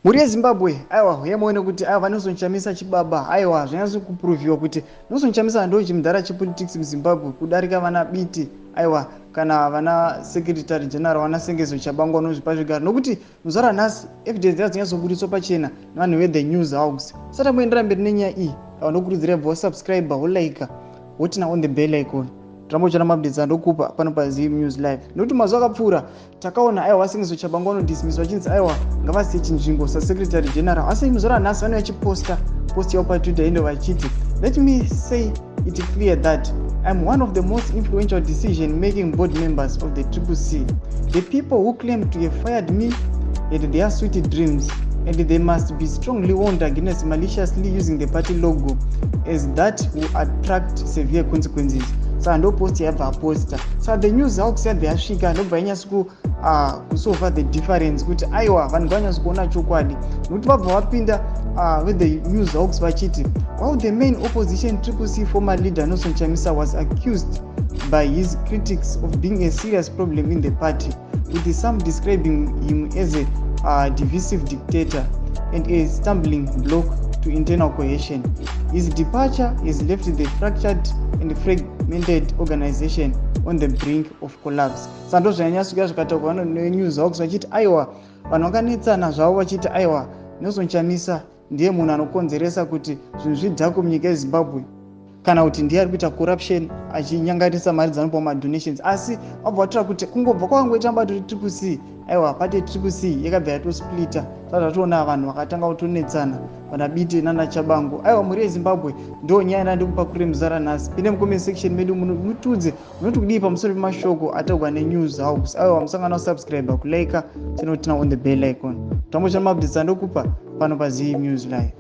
Mhuri yeZimbabwe, aiwa, huyai muone kuti aiwa, vaNelson Chamisa chibaba. Aiwa, zvanyatso kuproviwa kuti Nelson Chamisa ndo chimudhara chepolitics muZimbabwe kudarika vana Biti, aiwa, kana vana secretary general vana Sengezo Tshabangu vanozvipa zvigaro, nokuti muzuva ranhasi evidence yadzo nyatsoburitswa pachena nevanhu veThe News Hawks. Usati amboendera mberi nenyaya iyi, aiwa, ndokurudzira bva wasubscribe, wolike, woturn on the bell icon, toramba uchiona maupdates andokupa pano paZim News Live. Nokuti mazuva akapfuura takaona, aiwa, vaSengezo Tshabangu vanodismisswa vachinzi, aiwa, ngavasiye chinzvimbo sasecretary general. Asi muzuva ranhasi vanenge vachiposta post yavo paTwitter ino vachiti, "Let me say it clear that I'm one of the most influential decision making board members of the Triple C. The people who claim to have fired me had their sweet dreams, and they must be strongly warned against maliciously using the party logo, as that will attract severe consequences." Saka ndo post yabva aposta. Saka The News Hawks yabva yasvika, ndobva yanyatso kusova the difference kuti, aiwa, vanhu vanyatso kuona chokwadi, nokuti vabva vapinda veThe News Hawks vachiti, "While the main opposition Triple C former leader Nelson Chamisa was accused by his critics of being a serious problem in the party, with some describing him as a divisive dictator and a stumbling block to internal cohesion, his departure has left the fractured and fragmented organization on the brink of collapse." Saka ndo zvanyanyasuka zvikataurwa neNews Hawks vachiti, aiwa, vanhu vakanetsana zvavo vachiti, aiwa, Nelson Chamisa ndiye munhu anokonzeresa kuti zvinhu zvidhakwe munyika yeZimbabwe, kana kuti ndiye ari kuita corruption achinyangarisa mari dzanopiwa madonations. Asi vabva vatora kuti kungobva kwakangoita bato reTriple C, aiwa, party Triple C yakabva yatosplita. Saka zvatoona vanhu vakatanga kutonetsana, vana Biti nana Tshabangu. Aiwa, mhuri yeZimbabwe, ndo nyaya yandikupa kuri muzuva ranhasi. Pinde mucomment section medu mutudze munoti kudii pamusoro pemashoko ataurwa neNews Hawks. Aiwa, musangana kusubscribe, kulike, chinoturn on the bell icon, tambo chamaupdates andokupa pano paZim News Live.